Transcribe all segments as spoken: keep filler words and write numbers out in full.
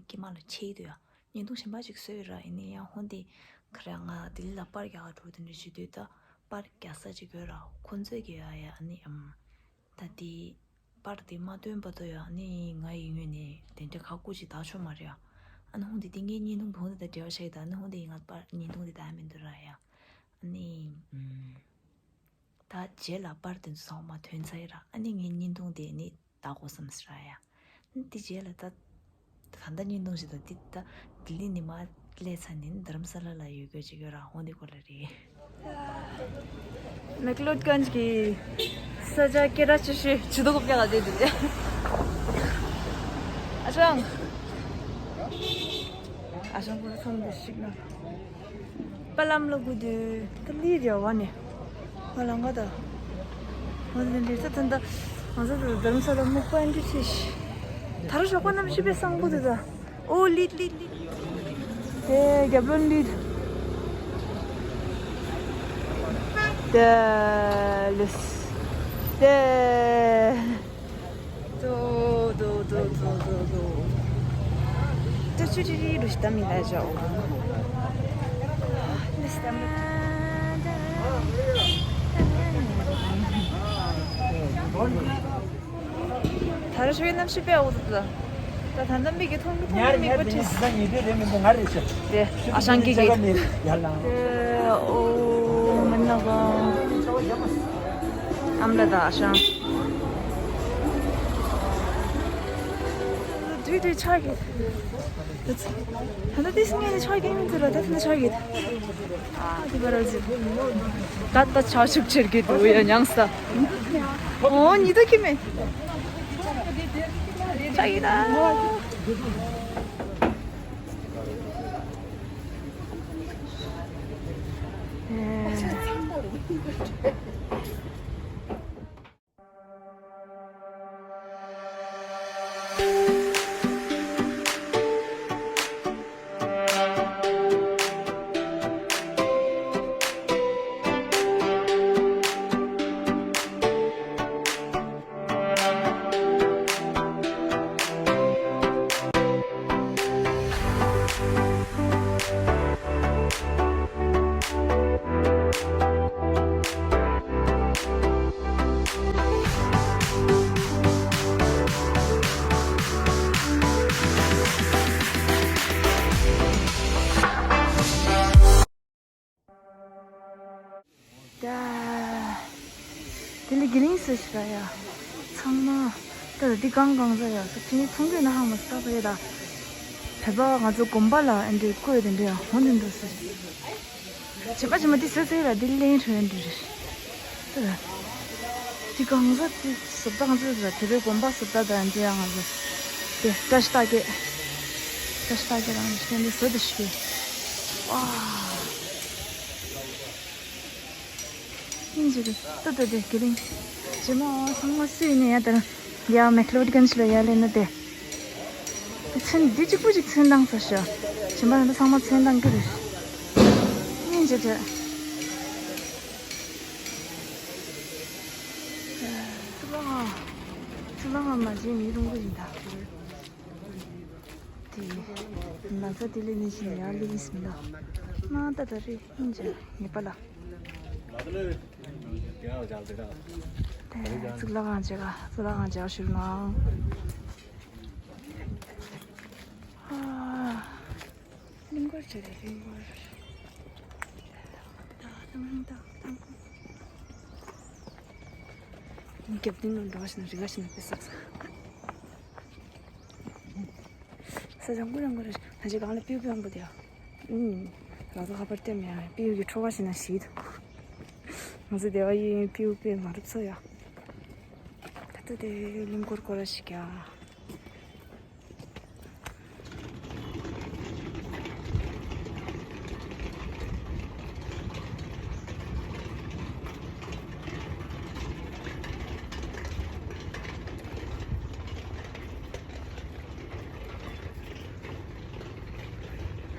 དཀྱིལ་མ་ལ་ཆེ་དུ་ཡ། བརྙན་ཐུང་གཞན་པ་ཅིག་བཟོས་ཡོད་ར། ཡིན་ནའི་ཡང་ཧོན་དེ་ཁ་ར་ང་ལྡི་ལི་ལ་པར་རྒྱག་ག་འགྲོ་དེ་འདྲ་བྱེད་དུས་ད་པར་རྒྱག་ས་ཅིག་ཡོད་ར། ཁོ་ཚོས་ཀྱི་ཡ་ཡ་ཨ་ནི་ཨམ། ད་དེ་པར་དེ་མ་སྟོན་བར་དུ་ཡང་ནི་ང་ཡི་ངོས་ནས་དེ་འདྲ་ཁ་སྐུ་ཅིག་བཏགས་ཆོག་མ་རེད་ཨ། ཨ་ནི་ཧོན་དེ་དེ་ངའི་བརྙན་ཐུང་བོང་དེ་དང་འབྲེལ་བ་ཆགས་ཡོད་ད། ཨ་ནི་ཧོན་དེ་ང་པར་བརྙན་ཐུང་དེ་བཏང་མི་འདུག་ར་ཡ། ཨ་ནི་ཨམ། ད་རྗེས་ལ་པར་དེ་ཚོ་ཚང་མ་ཐོན་ཚར་ཡི་ར། ཨ་ནི་ངའི་བརྙན་ཐུང་དེ་ནི་ལྟ་དགོས་བསམ་སི་ར་ཡ། ཨ་ནི་དེ་རྗེས་ལ་ད་ད་ལྟ་བརྙན་ཐུང་ཞིག་དང་དེ་ད་ལྡི་ལི་ནས་མར་སླེབས་ཚར་ནས་རྡ་རམ་ས་ལ་ལ་ཡོད་དགོས་ཅིག་ཡོད་ར། ཧོན་དེ་སྐོར་ལ་རེད། མེག་ལོད་གྷན་ཇི་གི་ས་ཆ་སྐད་གྲགས་ཆེ་ཤོས་ཇུས་གཏོགས་སྐུ་ཕྱྭ་དེ་རེད། ཨ་ཞང་། ཨ་ཞང་ཁོ་ཚང་མ་ཞིག་ན། པ་ལམ་ལ་གུ་དུ་ཏ་ལི་རེ་བ་ནས་ང་ལང་ག་ད། ང་ལ་འདྲི་ས་ད་ད་ང་ཚོ་ད་རྡ་རམ་ས་ལ་སྨུག་པ་འདྲི་ཆེ་ཤི། ད་རུ་ཞོགས་པ་གནམ་གཤིས་དཔེ་བཟང་པོ་འདུག་ད། ཨོ་ལིད་ལིད་ལིད། དེ་རྒྱབ་ལོན་ལིད། དེ་ལིས། དེ། དོ་དོ་དོ་དོ་དོ་དོ། ཏུ་ཅུ་ཅི་རི་རུ་ཤི་ཏ་མི་ལ་ཞོ། ལིས་ཏ་མི། ད་རུ་ཞོ་གནམ་གཤིས་དཔེ་འོ་དོ་དོ། ད་ད་ལྟ་མིག་གིས་མཐོང་གི་མཐོང་གི་མིག་པ་བྲིས། ང་རེད་ཤག་དེ་ཨ་ཞང་གི་གི། ཡ་ལ། དེ་ཨོ་མི་ན་ག་ཨམ་ལ་ད་ཨ་ཞང་། དུས་དུས་ཆགས་ཀྱི། ད་ལྟ་དེ་སྔོན་ནས་ཆགས་ཀྱི་མི་འདུག་ར། ད་ལྟ་ཆགས་ཀྱི། ཨ་དེ་བར་ཟིག་ད་ལྟ་ཆགས་ཤུགས་ཆེར་གྱི་འདུག་ཡ་ཉང་ས། ཨོ་ཉི་ད་ཀི་མེ། ཆགས་ཀྱི་ད། ད། དེ་ལས་དགེ་ལིང་སུ་ཞིག་ཡ། ཚང་མ། ད་འདི་གང་གང་ཟ་ཡ་ས་ཕྱི་ནས་མཐོང་གི་ན་ཧ་མ་ས་ད་ཡ་ད། བོད་པ་ང་ཚོ་དགོན་པ་ལ་ཨ་འདྲའི་བཀོད་དེ་འདྲ་ཡ་འོ་འདི་འདུག་སུ། བྱེ་མ་བྱེ་མ་འདི་ཟ་ཟེར་ལ་འདི་གླེང་འཕྲོ་ཡ་འདྲ་རེད། ད། འདི་གང་ཟ་དེ་བཟོ་ལྟ་ང་ཚོ་ད་བོད་པའི་དགོན་པ་བཟོ་ལྟ་ད་འདྲ་ཡ་ང་ཚོ། དེ་བཀྲ་ཤིས་རྟགས་བརྒྱད། བཀྲ་ཤིས་རྟགས་བརྒྱད་རང་ཞིག་འདི་བཟོ་དེ་ཞིག་གི། ཝ། ཡིན་ཅིག་ཏུ་ཏུ་དེ་དེ་རིང་། ཇི་མ་ཚང་མ་སུ་ཡིན་ནི་ཡ་དེ་རང་། ཡ་མེག་ལོད་གྷན་ཇི་ལ་ཡ་ལེ་ན་དེ། ཚན་འདི་གཅིག་པུ་གཅིག་ཚོན་བཏང་ས་ཤ། ཇི་མ་ཚང་མ་ཚོན་བཏང་གི་རེད། ཡིན་ཅིག་དེ། ཚུར་ལ་ཧ། ཚུར་ལ་ཧ་མ་བྱེད་མི་རུང་གི་ཡིན་ད། དེ། ན་ཚ་དེ་ལས་ནི་བཞིན་ཡར་ལི་ཡིན་ཟིན་ལ། ན་ད་ད་རེ་ཡིན་ཅེ་ངེས་པ་ལ། དེ་གཙུག་ལག་ཁང་བྱེད་ག་གཙུག་ལག་ཁང་བྱེད་ག་ཞུ་ན། ཨ། གླིང་སྐོར་བྱེད་རེད་གླིང་སྐོར། ད་ད་ད་ད། རྒྱབ་ཏུ་ནང་འགྲོ་བ་ཞིག་ན་རི་ག་ཞིག་ན་དཔེ་བསགས་ས། ས་ཆ་ཀུ་རང་ཀུ་རང་ཞིག་ན་ཅི་གང་ལ་པིའུ་པིའུ་ཡང་པོ་དེ་ཡ། ཨུམ། ང་ཚོ་ཁ་པར་ལྟེམ་ཡ་པིའུ་གི་ཁྲོ་བ་ཞིག་ན་ཞིག་ང་ཚོ་དེ་བ་ཡི་པིའུ་པིའུ་མ་རུབ་ཚོ་ཡ། ད་ལྟ་དེ་གླིང་སྐོར་སྐོར་ར་ཞིག་ཡ།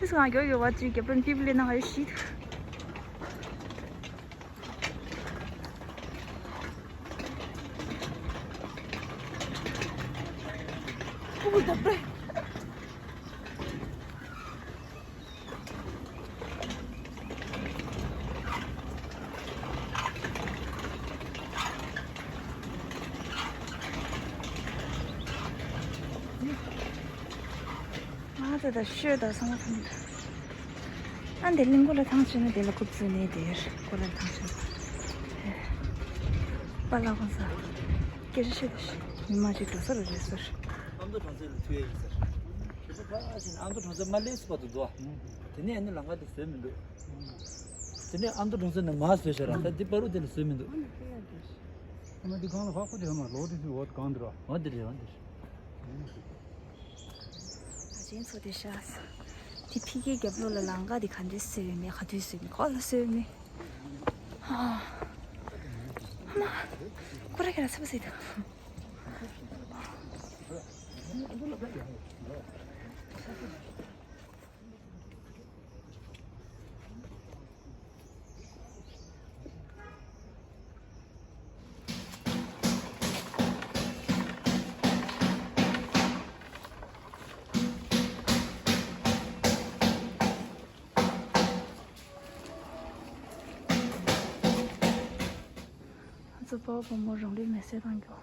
ཁོས་ང་མགྱོགས་ཡོད་པ་ཅིག་རྒྱབ་ལོན་ཕིབ་ལེ་ན་ང་ཡོད་ཤིད། ཨ་ད་ད་ཤོད་ད་སོང་ཙང་། ཨ་འདི་གླིང་སྐོར་ལ་ཐང་ཆད་ན་དེ་ལ་རྐུབ་བཙུགས་ནས་དེར་སྐོར་ལ་ཐང་ཆད་ན། པཱ་ལགས་ཁོང་ཚོ་སྐད་ཆ་བཤད་ད་ཤི། མི་མང་ཅིག་འགྲོ་ས་རུ་རེད་ཟེར། ཨ་མདོ་གྲོང་ཚོ་ལ་ཐུག་ཡས་ཡིན་ཟེར། ཞེ་པོ་ཕ་ཞིག་ཨ་མདོ་གྲོང་ཚོ་མ་སླེབས་སུ་བར་དུ་འདུག་དེ་ནས་ཨ་ནི་ལམ་ཁ་དེ་བཟོས་མི་འདུག་དེ་ནས་ཨ་མདོ་གྲོང་ཚོ་ནས་མར་བཟོས་བཞག་ར། ད་འདི་བར་དུ་དེ་ལ་བཟོས་མི་འདུག་ཨ་ནི་དེ་གང་ལ་ཧ་གོ་དེ་ཧ་མ་ལོ་དེ་ཚོའི་འོག་གང་འདུག་ར། འོ་འདི་རེད། འོ་འདི་རེད། ཨ་ཅེན་ཚོ་དེ་ཤ་ས། དེ་ཕི་ཀའི་རྒྱབ་ལོགས་ལ་ལམ་ཁ་དེ་ག་འདྲས་བཟོས་ཡོད་མེད། ག་དུས་བཟོས་མེད། ག་ལ་བཟོས་མེད། ཨ་མ། ཁོ་ར་ཁྱེད་ར་ཚ་པོ་ཟེར་དང་། ང་ཚོ་པ་ཕ་བུ་མོ་རང་ལུས་མེར་སྲེག་བཏང་རྒྱུ།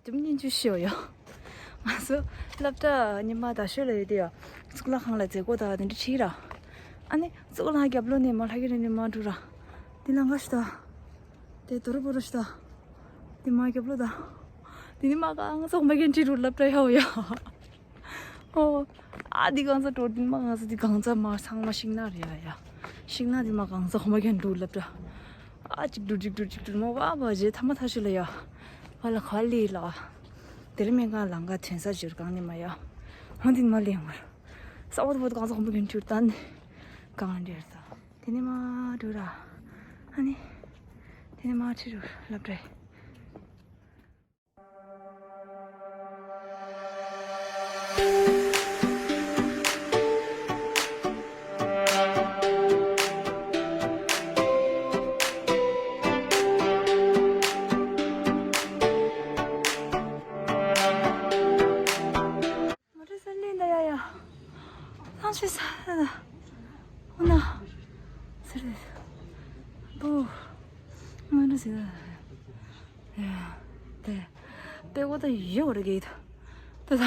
དེ་མིན་ཅུ་ཤོ་ཡོ། ང་ཚོ་སློབ་གྲྭ་ཉི་མ་ད་ཤོད་ལ་ཡོད་དེ་ཡོ། གཙུག་ལག་ཁང་ལ་མཛད་སྒོ་དང་དེ་འདྲ་ཁྲིད་ར། ཨ་ནི་གཙུག་ལག་ཁང་རྒྱབ་ལོགས་ནས་མ་ལྷ་གི་རི་ནས་མ་འགྲོ་ར། དེ་ལ་ང་ཤི་ད། དེ་དོ་རུ་བོ་རུ་ཤི་ད། དེ་མ་རྒྱབ་ལོགས་ད། དེ་ནི་མ་གང་ཚོགས་མ་གན་ཁྲིད་རུ་སློབ་གྲྭ་ཡོ་ཡོ། ཨོ། ཨ་འདི་གང་ཚ་འགྲོ་འདི་མ་གང་ཚ་འདི་གང་ཚ་མ་ཚང་མ་ཤིང་ནགས་རེད་ཡ་ཡ། ཤིང་ནགས་འདི་མ་གང་ཚ་ཧོ་མ་གན་འགྲོ་སློབ་གྲྭ། ཨ་ཅིག་འགྲོ་ཅིག་འགྲོ་ཅིག་འགྲོ་མ་བ་བ་རྗེས་ཐ་མ་ཐ་ཤི་ལ་ཡ། བ་ལ་ག་ལི་ལ། དེ་རིང་མེད་གང་ལང་ག་ཐོན་ས་འབྱོར་གང་ནི་མ་ཡ། ཧོ་འདི་མ་ལེན་བར། ས་འོ་དུ་བོ་དུ་གང་ཚ་ཧོ་མ་གན་འགྲོ་ད་ནི། གང་འདྲེར་ད། དེ་ནི་མ་འགྲོ་ར། ཨ་ནི། དེ་ནི་མ་ཁྲི་རུ་སློབ་གྲྭ། མོ་ཊ་སའི་ཀལ་ལེན་ད་ཡ་ཡ། ཐང་ཆད་ས་ད། ཧོ་ན། ཟེར་ཏེ། བུ། མོ་ཊ་ཟེར་ད། ཡ། དེ། དཔེ་གོ་ད་ཡོད་རེ་གི་ད། དེ་ད།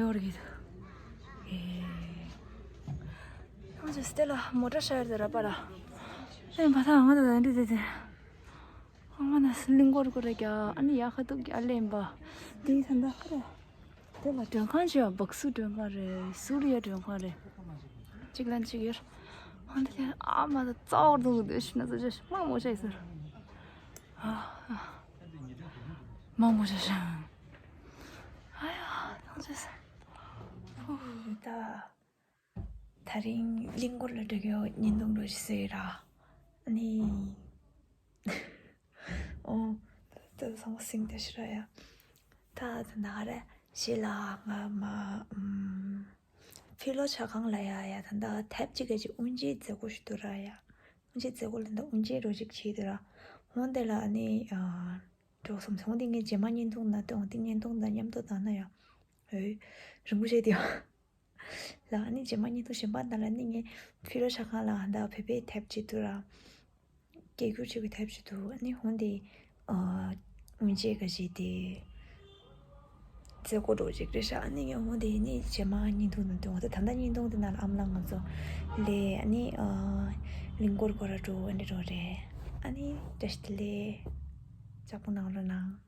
ཡོད་རེ་གི་ད། ཨེ། ཐང་ཆད་ས་དེ་ལ་མོ་ཊ་ཤར་དེ་ར་པ་ར། ཨེ་བ་ད་ང་ད་ད་འདི་དེ་དེ། ཨ་མ་ན་སི་ལིང་གོར་གོར་རེ་རྒྱ། ཨ་ནི་ཡ་ཁ་ཐུག་རྒྱ་ལེན་པ། དེ་ད་ད་ཁ་རེ། དེ་ལ་མགྲོན་ཁང་ཆེ་བ་སྦག་སུ་མགྲོན་ཁང་རེད། སུ་རི་ཡ་མགྲོན་ཁང་རེད། གཅིག་ལན་གཅིག་ཡོད། ཧོན་དེ་ཨ་མ་ད་རྩ་བར་དུ་འདི་ཤི་ན་ཚོ་ཅེ་མ་མོ་ཅེ་ཟེར། ཨ། མ་མོ་ཅེ་ཤང་། ཨ་ཡ་ཐང་ཆད་ས། ཧུ་ད། ད་རིང་གླིང་སྐོར་ལ་འགྲོ་རྒྱུ་བརྙན་ཐུང་འགྲོ་ཞིག་བཟོས་ར། ཨ་ནི། ཨོ། ད་ཚང་མ་སིང་དེ་ཤི་ར་ཡ། ད་ད་ན་རེ་ཞེ་ལ་ང་མ་ཨམ། ཕི་ལོ་ཆ་ཁང་ལ་ཡ་ཡ་ད་ད་ཐེབ་ཅིག་གི་ཅིག་དབུ་འབྱེད་མཛད་སྒོ་ཞིག་འདུག་ར་ཡ། དབུ་འབྱེད་མཛད་སྒོ་ལ་ད་དབུ་འབྱེད་རོ་ཅིག་བྱས་འདུག་ར། འོན་ཏེ་ལ་ཨ་ནི་ཨ། འགྲོ་སོང་སོང་དེ་ངས་རྗེས་མ་བརྙན་ཐུང་ན་ཏོང་དེ་བརྙན་ཐུང་དང་མཉམ་དུ་བཏང་ན་ཡ། ཨོ། རིང་པོ་བྱས་དེ་ཡ། ལ་ཨ་ནི་རྗེས་མ་ཉིན་ཐོ་གཞན་པ་ན་ལ་ནི་ངས་ཕི་རོ་ཤ་ཁང་ལ་ཧ་ད་བོད་པའི་ཐེབས་ཅིག་ཏུ་ར། སྐད་སྒྱུར་ཅིག་གི་ཐེབས་ཅིག་ཏུ་ཨ་ནི་ཧོན་དེ། ཨ། དབུ་འབྱེད་ག་ཞིག་དེ། མཛད་སྒོ་འགྲོ་ཅིག་རེད་ཤག་ཨ་ནི་ངས་ཧོན་དེ་ནི་རྗེས་མ་ཉིན་ཐོ་ན་ཏོང་དེ་ད་ལྟ་ཉིན་ཐོ་དེ་ན་ལ་ཨམ་ལ་ང་ཚོ་ལས་ཨ་ནི། ཨ། གླིང་སྐོར་སྐོར་ར་འགྲོ་ཨ་ནི་འགྲོ་རེད། ཨ་ནི་བཀྲ་ཤིས་བདེ་ལེགས། ལྕགས་པོ་གནང་རོགས་གནང་།